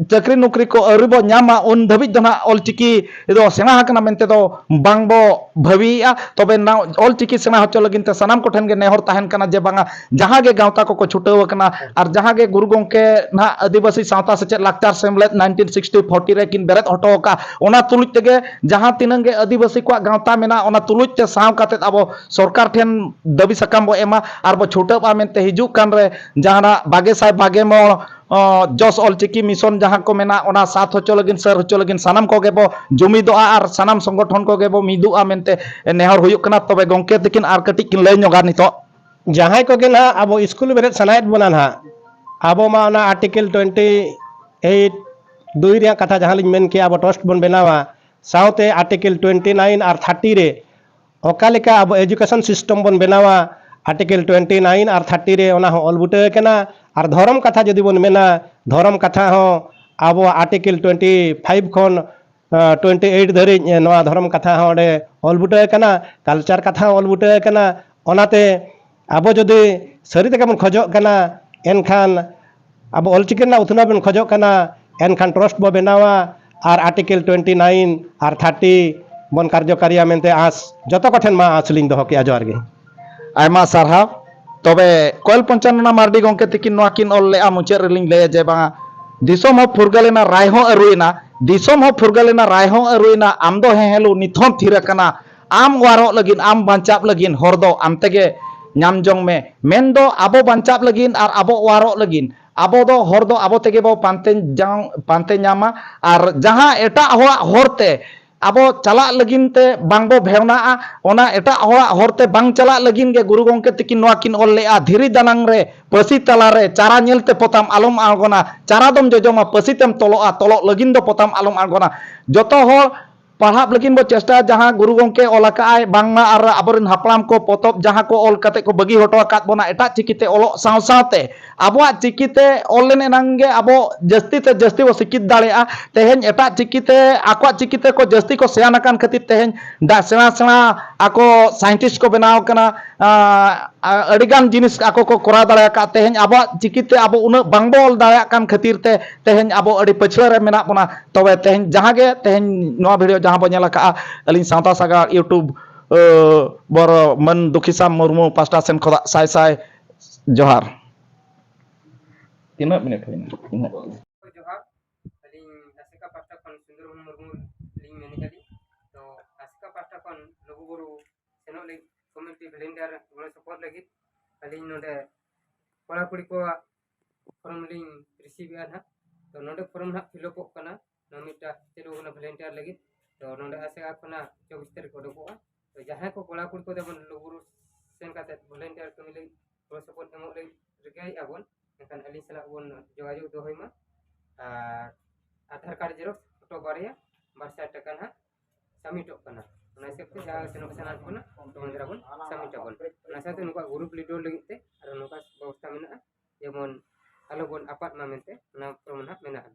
ᱪᱟᱹᱠᱨᱤ ᱱᱩᱠᱨᱤ ᱠᱚ ᱟᱹᱣᱨᱤ ᱵᱚ ᱧᱟᱢᱟ, ᱩᱱ ᱫᱷᱟᱹᱵᱤᱡ ᱫᱚ ᱱᱟᱦᱟᱜ ᱚᱞ ᱪᱤᱠᱤ ᱫᱚ ᱥᱮᱬᱟ ᱟᱠᱟᱱᱟ ᱢᱮᱱᱛᱮ ᱫᱚ ᱵᱟᱝ ᱵᱚ ᱵᱷᱟᱹᱵᱤᱭᱮᱫᱼᱟ᱾ ᱛᱚᱵᱮ ᱱᱟᱣ ᱚᱞ ᱪᱤᱠᱤ ᱥᱮᱬᱟ ᱦᱚᱪᱚ ᱞᱟᱹᱜᱤᱫ ᱛᱮ ᱥᱟᱱᱟᱢ ᱠᱚᱴᱷᱮᱱ ᱜᱮ ᱱᱮᱦᱚᱨ ᱛᱟᱦᱮᱱ ᱠᱟᱱᱟ ᱡᱮ ᱵᱟᱝᱟ ᱡᱟᱦᱟᱸ ᱜᱮ ᱜᱟᱶᱛᱟ ᱠᱚᱠᱚ ᱪᱷᱩᱴᱟᱹᱣ ᱟᱠᱟᱱᱟ ᱟᱨ ᱡᱟᱦᱟᱸ ᱜᱮ ᱜᱩᱨᱩ ᱜᱚᱢᱠᱮ ᱱᱟᱦᱟᱜ ᱟᱹᱫᱤᱵᱟᱹᱥᱤ ᱥᱟᱶᱛᱟ ᱥᱮᱪᱮᱫ ᱞᱟᱠᱪᱟᱨ ᱥᱮᱢᱞᱮᱫ ᱱᱟᱭᱤᱱᱴᱤᱱ ᱥᱤᱠᱥᱴᱤ ᱯᱷᱳᱨᱴᱤ ᱨᱮ ᱠᱤᱱ ᱵᱮᱨᱮᱫ ᱦᱚᱴᱚ ᱟᱠᱟᱫ, ᱚᱱᱟ ᱛᱩᱞᱩᱡ ᱛᱮᱜᱮ ᱡᱟᱦᱟᱸ ᱛᱤᱱᱟᱹᱝ ᱜᱮ ᱟᱹᱫᱤᱵᱟᱹᱥᱤ ᱠᱚᱣᱟᱜ ᱜᱟᱶᱛᱟ ᱢᱮᱱᱟᱜᱼᱟ, ᱚᱱᱟ ᱛᱩᱞᱩᱡ ᱛᱮ ᱥᱟᱶ ᱠᱟᱛᱮᱫ ᱟᱵᱚ ᱥᱚᱨᱠᱟᱨ ᱴᱷᱮᱱ ᱫᱟᱹᱵᱤ ᱥᱟᱠᱟᱢ ᱵᱚ ᱮᱢᱟ ᱟᱨ ᱵᱚ ᱪᱷᱩᱴᱟᱹᱜᱼᱟ ᱢᱮᱱᱛᱮ ᱦᱤᱡᱩᱜ ᱠᱟᱱ ᱨᱮ ᱡᱟᱦᱟᱱᱟᱜ ᱵᱟᱜᱮ ᱥᱟᱭ ᱵᱟᱜᱮ ᱢᱚᱬ ᱚ, ᱡᱚᱥ ᱚᱞᱪᱤᱠᱤ ᱢᱤᱥᱚᱱ ᱡᱟᱦᱟᱸ ᱠᱚ ᱢᱮᱱᱟᱜ, ᱚᱱᱟ ᱥᱟᱛ ᱦᱚᱪᱚ ᱞᱟᱹᱜᱤᱫ, ᱥᱟᱹᱨ ᱦᱚᱪᱚ ᱞᱟᱹᱜᱤᱫ ᱥᱟᱱᱟᱢ ᱠᱚᱜᱮ ᱵᱚ ᱡᱩᱢᱤᱫᱚᱜᱼᱟ ᱟᱨ ᱥᱟᱱᱟᱢ ᱥᱚᱝᱜᱚᱴᱷᱚᱱ ᱠᱚᱜᱮ ᱵᱚ ᱢᱤᱫᱚᱜᱼᱟ ᱢᱮᱱᱛᱮ ᱱᱮᱦᱚᱨ ᱦᱩᱭᱩᱜ ᱠᱟᱱᱟ᱾ ᱛᱚᱵᱮ ᱜᱚᱢᱠᱮ ᱛᱤᱠᱤᱱ ᱟᱨ ᱠᱟᱹᱴᱤᱡ ᱠᱤᱱ ᱞᱟᱹᱭ ᱧᱚᱜᱟ ᱱᱤᱛᱚᱜ᱾ ᱡᱟᱦᱟᱸᱭ ᱠᱚᱜᱮ ᱱᱟᱦᱟᱜ ᱟᱵᱚ ᱥᱠᱩᱞ ᱵᱮᱨᱮᱫ ᱥᱟᱱᱟᱭᱮᱫ ᱵᱚᱱᱟ ᱱᱟᱦᱟᱜ, ᱟᱵᱚ ᱢᱟ ᱚᱱᱟ ᱟᱨᱴᱤᱠᱮᱞ ᱴᱩᱭᱮᱱᱴᱤ ᱮᱭᱤᱴ ᱫᱩᱭ ᱨᱮᱭᱟᱜ ᱠᱟᱛᱷᱟ ᱡᱟᱦᱟᱸ ᱞᱤᱧ ᱢᱮᱱ ᱠᱮᱜᱼᱟ, ᱟᱵᱚ ᱴᱨᱟᱥᱴ ᱵᱚᱱ ᱵᱮᱱᱟᱣᱟ, ᱥᱟᱶᱛᱮ ᱟᱨᱴᱤᱠᱮᱞ ᱴᱩᱭᱮᱱᱴᱤ ᱱᱟᱭᱤᱱ ᱟᱨ ᱛᱷᱟᱨᱴᱤ ᱨᱮ ᱚᱠᱟ ᱞᱮᱠᱟ ᱟᱵᱚ ᱮᱡᱩᱠᱮᱥᱚᱱ ᱥᱤᱥᱴᱮᱢ ᱵᱚᱱ ᱵᱮᱱᱟᱣᱟ, ᱟᱨᱴᱤᱠᱮᱞ ᱴᱩᱭᱮᱱᱴᱤ ᱱᱟᱭᱤᱱ ᱟᱨ ᱛᱷᱟᱨᱴᱤ ᱨᱮ ᱚᱱᱟ ᱦᱚᱸ ᱚᱞ ᱵᱩᱴᱟᱹ ᱟᱠᱟᱱᱟ᱾ ᱟᱨ ᱫᱷᱚᱨᱚᱢ ᱠᱟᱛᱷᱟ ᱡᱩᱫᱤ ᱵᱚᱱ ᱢᱮᱱᱟ, ᱫᱷᱚᱨᱚᱢ ᱠᱟᱛᱷᱟ ᱦᱚᱸ ᱟᱵᱚᱣᱟᱜ ᱟᱨᱴᱤᱠᱮᱞ ᱴᱩᱭᱮᱱᱴᱤ ᱯᱷᱟᱭᱤᱵᱷ ᱠᱷᱚᱱ ᱴᱩᱭᱮᱱᱴᱤ ᱮᱭᱤᱴ ᱫᱷᱟᱹᱨᱤᱡ, ᱮ, ᱱᱚᱣᱟ ᱫᱷᱚᱨᱚᱢ ᱠᱟᱛᱷᱟ ᱦᱚᱸ ᱚᱸᱰᱮ ᱚᱞ ᱵᱩᱴᱟᱹ ᱟᱠᱟᱱᱟ, ᱠᱟᱞᱪᱟᱨ ᱠᱟᱛᱷᱟ ᱦᱚᱸ ᱚᱞ ᱵᱩᱴᱟᱹ ᱟᱠᱟᱱᱟ᱾ ᱚᱱᱟᱛᱮ ᱟᱵᱚ ᱡᱩᱫᱤ ᱥᱟᱹᱨᱤ ᱛᱮᱜᱮ ᱵᱚᱱ ᱠᱷᱚᱡᱚᱜ ᱠᱟᱱᱟ, ᱮᱱᱠᱷᱟᱱ ᱟᱵᱚ ᱚᱞᱪᱤᱠᱤ ᱨᱮᱱᱟᱜ ᱩᱛᱱᱟᱹᱣ ᱵᱚᱱ ᱠᱷᱚᱡᱚᱜ ᱠᱟᱱᱟ, ᱮᱱᱠᱷᱟᱱ ᱴᱨᱟᱥᱴ ᱵᱚ ᱵᱮᱱᱟᱣᱟ ᱟᱨ ᱟᱨᱴᱤᱠᱮᱞ ᱴᱩᱭᱮᱱᱴᱤ ᱱᱟᱭᱤᱱ ᱟᱨ ᱛᱷᱟᱨᱴᱤ ᱵᱚᱱ ᱠᱟᱨᱡᱚᱠᱟᱨᱤᱭᱟ ᱢᱮᱱᱛᱮ ᱟᱸᱥ, ᱡᱚᱛᱚ ᱠᱚᱴᱷᱮᱱ ᱢᱟ ᱟᱸᱥ ᱞᱤᱧ ᱫᱚᱦᱚ ᱠᱮᱜᱼᱟ᱾ ᱡᱚᱦᱟᱨ ᱜᱮ᱾ ᱟᱭᱢᱟ ᱥᱟᱨᱦᱟᱣ᱾ ᱛᱚᱵᱮ ᱠᱚᱭᱮᱞ ᱯᱚᱧᱪᱟᱱᱚᱱᱟ ᱢᱟᱨᱰᱤ ᱜᱚᱢᱠᱮ ᱛᱤᱠᱤᱱ ᱱᱚᱣᱟ ᱠᱤᱱ ᱚᱞ ᱞᱮᱜᱼᱟ, ᱢᱩᱪᱟᱹᱫ ᱨᱮᱞᱤᱧ ᱞᱟᱹᱭᱟ ᱡᱮ ᱵᱟᱝᱟ, ᱫᱤᱥᱚᱢ ᱦᱚᱸ ᱯᱷᱩᱨᱜᱟᱹᱞ ᱮᱱᱟ, ᱨᱟᱭ ᱦᱚᱸ ᱟᱹᱨᱩᱭᱮᱱᱟ, ᱫᱤᱥᱚᱢ ᱦᱚᱸ ᱯᱷᱩᱨᱜᱟᱹᱞ ᱮᱱᱟ, ᱨᱟᱭ ᱦᱚᱸ ᱟᱹᱨᱩᱭᱮᱱᱟ, ᱟᱢ ᱫᱚ ᱦᱮᱸ ᱦᱮᱞᱳ ᱱᱤᱛ ᱦᱚᱸᱢ ᱛᱷᱤᱨ ᱟᱠᱟᱱᱟ, ᱟᱢ ᱚᱣᱟᱨᱚᱜ ᱞᱟᱹᱜᱤᱫ, ᱟᱢ ᱵᱟᱧᱪᱟᱣ ᱞᱟᱹᱜᱤᱫ ᱦᱚᱨ ᱫᱚ ᱟᱢ ᱛᱮᱜᱮ ᱧᱟᱢ ᱡᱚᱝ ᱢᱮ᱾ ᱢᱮᱱᱫᱚ ᱟᱵᱚ ᱵᱟᱧᱪᱟᱣ ᱞᱟᱹᱜᱤᱫ ᱟᱨ ᱟᱵᱚ ᱚᱣᱟᱨᱚᱜ ᱞᱟᱹᱜᱤᱫ ᱟᱵᱚ ᱫᱚ ᱦᱚᱨ ᱫᱚ ᱟᱵᱚ ᱛᱮᱜᱮ ᱵᱚ ᱯᱟᱱᱛᱮ ᱡᱟᱝ-, ᱯᱟᱱᱛᱮ ᱧᱟᱢᱟ᱾ ᱟᱨ ᱡᱟᱦᱟᱸ ᱮᱴᱟᱜ ᱦᱚᱲᱟᱜ ᱦᱚᱨᱛᱮ ᱟᱵᱚ ᱪᱟᱞᱟᱜ ᱞᱟᱹᱜᱤᱫ ᱛᱮ ᱵᱟᱝ ᱵᱚ ᱵᱷᱮᱣᱱᱟᱜᱼᱟ, ᱚᱱᱟ ᱮᱴᱟᱜ ᱦᱚᱲᱟᱜ ᱦᱚᱨᱛᱮ ᱵᱟᱝ ᱪᱟᱞᱟᱜ ᱞᱟᱹᱜᱤᱫ ᱜᱮ ᱜᱩᱨᱩ ᱜᱚᱢᱠᱮ ᱛᱤᱠᱤᱱ ᱱᱚᱣᱟ ᱠᱤᱱ ᱚᱞ ᱞᱮᱜᱼᱟ, ᱫᱷᱤᱨᱤ ᱫᱟᱱᱟᱝ ᱨᱮ ᱯᱟᱹᱥᱤ ᱛᱟᱞᱟᱨᱮ ᱪᱟᱨᱟ ᱧᱮᱞᱛᱮ ᱯᱚᱛᱟᱢ ᱟᱞᱚᱢ ᱟᱬᱜᱚᱱᱟ, ᱪᱟᱨᱟ ᱫᱚᱢ ᱡᱚᱡᱚᱢᱟ, ᱯᱟᱹᱥᱤ ᱛᱮᱢ ᱛᱚᱞᱚᱜᱼᱟ, ᱛᱚᱞᱚᱜ ᱞᱟᱹᱜᱤᱫ ᱫᱚ ᱯᱚᱛᱟᱢ ᱟᱞᱚᱢ ᱟᱬᱜᱚᱱᱟ᱾ ᱡᱚᱛᱚ ᱦᱚᱲ ᱯᱟᱲᱦᱟᱜ ᱞᱟᱹᱜᱤᱫ ᱵᱚ ᱪᱮᱥᱴᱟᱭᱟ, ᱡᱟᱦᱟᱸ ᱜᱩᱨᱩ ᱜᱚᱢᱠᱮ ᱚᱞ ᱟᱠᱟᱫ ᱟᱭ, ᱵᱟᱝᱢᱟ ᱟᱨ ᱟᱵᱚᱨᱮᱱ ᱦᱟᱯᱲᱟᱢ ᱠᱚ ᱯᱚᱛᱚᱵ ᱡᱟᱦᱟᱸ ᱠᱚ ᱚᱞ ᱠᱟᱛᱮ ᱠᱚ ᱵᱟᱹᱜᱤ ᱦᱚᱴᱚ ᱟᱠᱟᱫ ᱵᱚᱱᱟ ᱮᱴᱟᱜ ᱪᱤᱠᱤᱛᱮ ᱚᱞᱚᱜ ᱥᱟᱶ ᱥᱟᱶᱛᱮ ᱟᱵᱚᱣᱟᱜ ᱪᱤᱠᱤᱛᱮ ᱚᱞ ᱞᱮᱱ ᱮᱱᱟᱝ ᱜᱮ ᱟᱵᱚ ᱡᱟᱹᱥᱛᱤ ᱛᱮ ᱡᱟᱹᱥᱛᱤ ᱵᱚ ᱥᱤᱠᱷᱤᱛ ᱫᱟᱲᱮᱭᱟᱜᱼᱟ᱾ ᱛᱮᱦᱮᱧ ᱮᱴᱟᱜ ᱪᱤᱠᱤᱛᱮ, ᱟᱠᱚᱣᱟᱜ ᱪᱤᱠᱤᱛᱮ ᱠᱚ ᱡᱟᱹᱥᱛᱤ ᱠᱚ ᱥᱮᱭᱟᱱ ᱟᱠᱟᱱ ᱠᱷᱟᱹᱛᱤᱨ ᱛᱮᱦᱮᱧ ᱫᱟ-, ᱥᱮᱬᱟ ᱥᱮᱬᱟ ᱟᱠᱚ ᱥᱟᱭᱮᱱᱴᱤᱥᱴ ᱠᱚ ᱵᱮᱱᱟᱣ ᱟᱠᱟᱱᱟ, ᱟᱸ, ᱟ-, ᱟᱹᱰᱤᱜᱟᱱ ᱡᱤᱱᱤᱥ ᱟᱠᱚ ᱠᱚ ᱠᱚᱨᱟᱣ ᱫᱟᱲᱮ ᱟᱠᱟᱫ᱾ ᱛᱮᱦᱮᱧ ᱟᱵᱚᱣᱟᱜ ᱪᱤᱠᱤᱛᱮ ᱟᱵᱚ ᱩᱱᱟᱹᱜ ᱵᱟᱝᱵᱚ ᱚᱞ ᱫᱟᱲᱮᱭᱟᱜ ᱠᱟᱱ ᱠᱷᱟᱹᱛᱤᱨ ᱛᱮ ᱛᱮᱦᱮᱧ ᱟᱵᱚ ᱟᱹᱰᱤ ᱯᱟᱹᱪᱷᱞᱟᱹ ᱨᱮ ᱢᱮᱱᱟᱜ ᱵᱚᱱᱟ᱾ ᱛᱚᱵᱮ ᱛᱮᱦᱮᱧ ᱡᱟᱦᱟᱸ ᱜᱮ ᱛᱮᱦᱮᱧ ᱱᱚᱣᱟ ᱵᱷᱤᱰᱤᱭᱳ ᱡᱟᱦᱟᱸ ᱵᱚ ᱧᱮᱞ ᱟᱠᱟᱫᱼᱟ, ᱟᱹᱞᱤᱧ ᱥᱟᱶᱛᱟ ᱥᱟᱜᱟᱲ YouTube, ᱟᱹ, ᱵᱚᱨ ᱢᱟᱹᱱ ᱫᱩᱠᱷᱤᱥᱟᱢ ᱢᱩᱨᱢᱩ ᱯᱟᱥᱴᱟ ᱥᱮᱱ ᱠᱷᱚᱱᱟᱜ ᱥᱟᱭ ᱥᱟᱭ ᱡᱚᱦᱟᱨ᱾ ᱛᱤᱱᱟᱹᱜ ᱢᱤᱱᱤᱴ ᱦᱩᱭᱱᱟ? ᱛᱤᱱᱟᱹᱜ? ᱡᱚᱦᱟᱨ, ᱟᱹᱞᱤᱧ ᱟᱥᱮᱠᱟ ᱯᱟᱥᱴᱟ ᱠᱷᱚᱱ ᱥᱩᱱᱫᱚᱨ ᱢᱳᱦᱚᱱ ᱢᱩᱨᱢᱩ ᱞᱤᱧ ᱢᱮᱱᱮᱫᱼᱟ ᱞᱤᱧ᱾ ᱛᱚ ᱟᱥᱮᱠᱟ ᱯᱟᱥᱴᱟ ᱠᱷᱚᱱ ᱞᱩᱜᱩᱵᱩᱨᱩ ᱥᱮᱱᱚᱜ ᱞᱟᱹᱜᱤᱫ ᱠᱚᱢᱤᱭᱩᱱᱤᱴᱤ ᱵᱷᱚᱞᱮᱱᱴᱤᱭᱟᱨ ᱜᱚᱲᱚ ᱥᱚᱯᱚᱦᱚᱫ ᱞᱟᱹᱜᱤᱫ ᱟᱹᱞᱤᱧ ᱱᱚᱰᱮ ᱠᱚᱲᱟ ᱠᱩᱲᱤ ᱠᱚᱣᱟᱜ ᱯᱷᱚᱨᱢ ᱞᱤᱧ ᱨᱤᱥᱤᱵᱷ ᱮᱜᱼᱟ ᱱᱟᱦᱟᱜ᱾ ᱛᱚ ᱱᱚᱰᱮ ᱯᱷᱚᱨᱢ ᱱᱟᱦᱟᱜ ᱯᱷᱤᱞᱚᱯᱚᱜ ᱠᱟᱱᱟ, ᱱᱚᱣᱟ ᱢᱤᱫᱴᱟᱝ ᱪᱟᱹᱞᱩ ᱠᱟᱱᱟ ᱵᱷᱚᱞᱮᱱᱴᱤᱭᱟᱨ ᱞᱟᱹᱜᱤᱫ᱾ ᱛᱚ ᱱᱚᱰᱮ ᱟᱥᱮᱠᱟ ᱠᱷᱚᱱᱟᱜ ᱪᱚᱵᱵᱤᱥ ᱛᱟᱹᱨᱤᱠᱷ ᱩᱰᱩᱠᱚᱜᱼᱟ᱾ ᱛᱚ ᱡᱟᱦᱟᱸᱭ ᱠᱚ ᱠᱚᱲᱟ ᱠᱩᱲᱤ ᱠᱚ ᱛᱟᱵᱚᱱ ᱞᱩᱜᱩᱵᱩᱨᱩ ᱥᱮᱱ ᱠᱟᱛᱮ ᱵᱷᱚᱞᱮᱱᱴᱤᱭᱟᱨ ᱠᱟᱹᱢᱤ ᱞᱟᱹᱜᱤᱫ ᱜᱚᱲᱚ ᱥᱚᱯᱚᱦᱚᱫ ᱮᱢᱚᱜ ᱞᱟᱹᱜᱤᱫ ᱨᱤᱠᱟᱹᱭᱮᱫᱼᱟ ᱵᱚᱱ, ᱮᱱᱠᱷᱟᱱ ᱟᱹᱞᱤᱧ ᱥᱟᱞᱟᱜ ᱵᱚᱱ ᱡᱳᱜᱟᱡᱳᱜᱽ ᱫᱚᱦᱚᱭ ᱢᱟ᱾ ᱟᱨ ᱟᱫᱷᱟᱨ ᱠᱟᱨᱰ ᱡᱮᱨᱚᱠᱥ, ᱯᱷᱳᱴᱳ ᱵᱟᱨᱭᱟ, ᱵᱟᱨ ᱥᱟᱭ ᱴᱟᱠᱟ ᱱᱟᱦᱟᱜ ᱥᱟᱵᱢᱤᱴᱚᱜ ᱠᱟᱱᱟ᱾ ᱚᱱᱟ ᱦᱤᱥᱟᱹᱵ ᱛᱮ ᱡᱟᱦᱟᱸ ᱥᱮᱱᱚᱜ ᱥᱟᱱᱟᱭᱮᱫ ᱵᱚᱱᱟ, ᱛᱚᱠᱷᱚᱱ ᱫᱷᱟᱨᱟ ᱵᱚᱱ ᱥᱟᱵᱢᱤᱴ ᱟᱵᱚᱱ᱾ ᱚᱱᱟ ᱥᱟᱶᱛᱮ ᱱᱩᱠᱩᱣᱟᱜ ᱜᱨᱩᱯ ᱞᱤᱰᱟᱨ ᱞᱟᱹᱜᱤᱫ ᱛᱮ ᱟᱨ ᱱᱚᱝᱠᱟ ᱵᱮᱵᱚᱥᱛᱷᱟ ᱢᱮᱱᱟᱜᱼᱟ, ᱡᱮᱢᱚᱱ ᱟᱞᱚ ᱵᱚᱱ ᱟᱯᱟᱫ ᱢᱟ ᱢᱮᱱᱛᱮ ᱚᱱᱟ ᱯᱷᱚᱨᱢ ᱱᱟᱦᱟᱜ ᱢᱮᱱᱟᱜᱼᱟ᱾